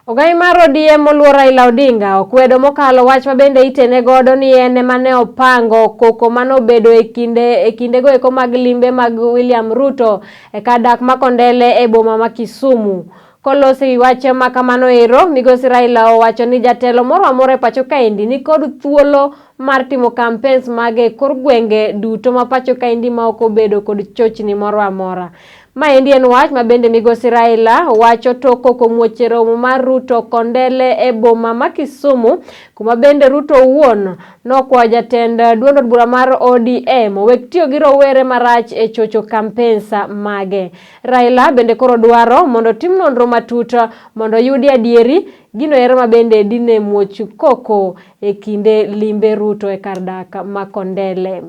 Ogai mar ODM moluor Raila Odinga okwedo mokalo wach ma bende itene godo ni en ema ne opango koko mane obedo e kinde e kindego eko mag limbe mag William Ruto e kar dak ma Kondele e boma ma Kisumu. Koloso ewi wach ma kamano ero, migosi Raila owacho ni jatelo moro amora e pacho kaendi ni kod thuolo mar timo campaigns mage e kor gwenge duto ma pacho kaendi ma ok obedo kod chochni moro amora. Maendi en wach ma bende migosi Raila wacho tok koko muoch e romo mar Ruto Kondele e boma ma Kisumu, kuma bende Ruto owuon nokwayo jatend duond od bura mar ODM owek tiyo gi rowere marach e chocho campaigns mage. Raila bende koro dwaro mondo otim nonro matut mondo oyudi adieri gino ero ma bende dine muoch koko e kinde limbe Ruto e kar dak ma Kondele.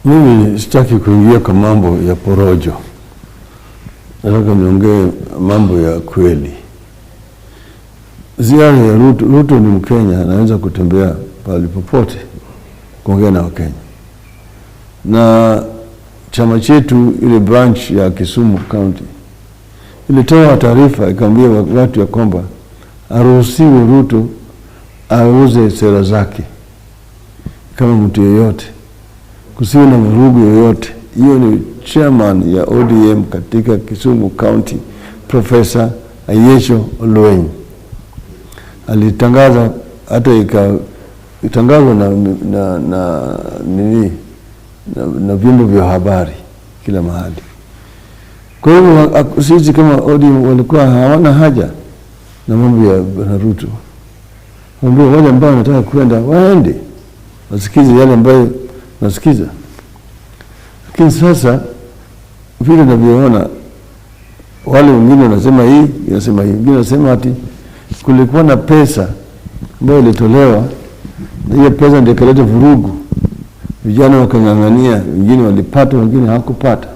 Mimi sitaki kuingia kwa mambo ya porojo, nataka niongee mambo ya kweli. Ziara ya Ruto, Ruto ni Mkenya, anaweza kutembea pahali popote kuongea na Wakenya, na chama chetu ile branch ya Kisumu County ilitoa taarifa ikaambia watu ya kwamba aruhusiwe Ruto auze sera zake kama mtu yeyote, kusiwe na vurugu yoyote. Hiyo ni chairman ya ODM katika Kisumu County, Professor Ayiecho Olweny alitangaza, hata ikatangazwa na nini na vyombo vya habari kila mahali. Kwa hivyo sisi kama ODM walikuwa hawana haja na mambo ya Bwana Ruto. Ambia wale ambao wanataka kwenda waende wasikize yale ambayo nasikiza. Lakini sasa vile navyoona, wale wengine wanasema hii, wanasema hii, wengine wanasema ati kulikuwa na pesa ambayo ilitolewa na hiyo pesa ndio ikaleta vurugu, vijana wakang'ang'ania, wengine walipata, wengine hawakupata.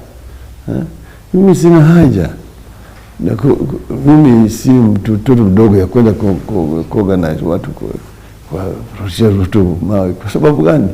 Mimi sina haja na mimi si mtoto mdogo ya kwenda kuorganize watu kurushia Ruto mawe. Kwa sababu gani?